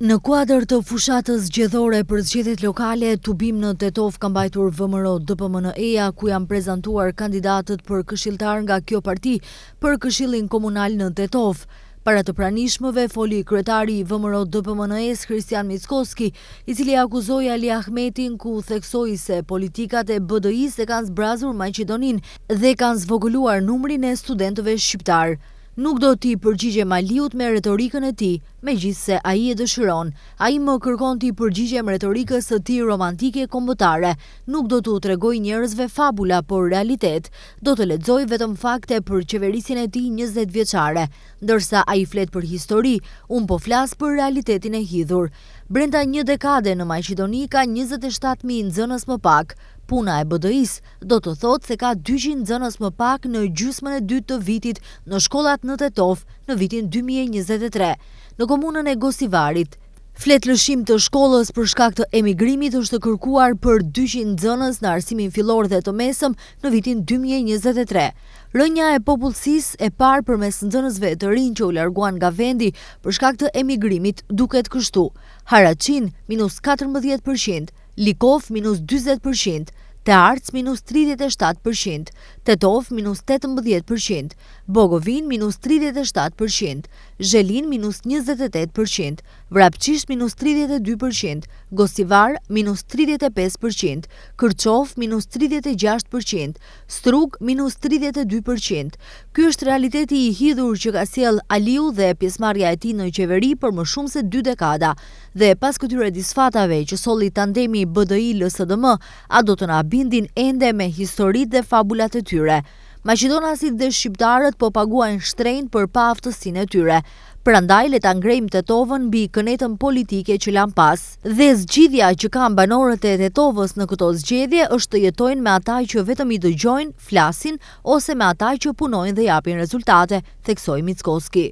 Në kuadër të fushatës zgjedhore për zgjedhjet lokale, tubim në Tetovë ka mbajtur VMRO DPMNE-ja, ku janë prezantuar kandidatët për këshilltarë nga kjo parti për Këshillin Komunal në Tetovë. Para të pranishmëve foli kryetari i VMRO DPMNE-së Hristijan Mickoski, i cili akuzoi Ali Ahmetin ku theksoi se politikat e BDI-së e kanë zbrazur Maqedoninë dhe kanë zvogëluar numrin e studentëve shqiptarë. Nuk do t'i përgjigjem Aliut me retorikën e tij, megjithëse ai e dëshiron. Ai më kërkon t'i përgjigjem retorikës së tij romantike kombëtare. Nuk do t'u tregoj njerëzve fabula, por realitet. Do të lexoj vetëm fakte për qeverisjen e tij 20 vjeçare. Ndërsa ai flet për histori, unë po flas për realitetin e hidhur. Brenda një dekade në Maqedoni ka 27.000 nxënës më pak. Puna e BDI-së do të thotë se ka 200 nxënës më pak në gjysmën e dytë të vitit në shkollat në Tetovë në vitin 2023. Në komunën e Gostivarit, fletëlëshim të shkollës për shkak të emigrimit është kërkuar për 200 nxënës në arsimin fillor dhe të mesëm në vitin 2023. Rënia e popullsisë e parë përmes nxënësve të rinj që u larguan nga vendi për shkak të emigrimit duket kështu. Haraçinë minus 14%, Likovë minus 40%, Tearcë minus 37%, Tetovë minus 18%, Bogovinë minus 37%, Zhelinë minus 28%, Vrapçisht minus 32%, Gostivar minus 35%, Kërçovë minus 36%, Strugë minus 32%. Ky është realiteti i hidhur që ka sjell Aliu dhe pjesëmarrja e tij në qeveri për më shumë se dy dekada. Dhe pas këtyre disfatave që solli tandemi BDI-LSDM, a do të na bindin ende me historitë dhe fabulat e tyre. Maqedonasit dhe shqiptarët po paguajnë shtrenjtë për paaftësinë e tyre. Prandaj le ta ngrejmë Tetovën mbi kënetën politike që lanë pas. Dhe zgjidhja që kanë banorët e Tetovës në këto zgjedhje është të jetojnë me ata që vetëm i dëgjojnë, flasin ose me ata që punojnë dhe japin rezultate, theksoi Mickoski.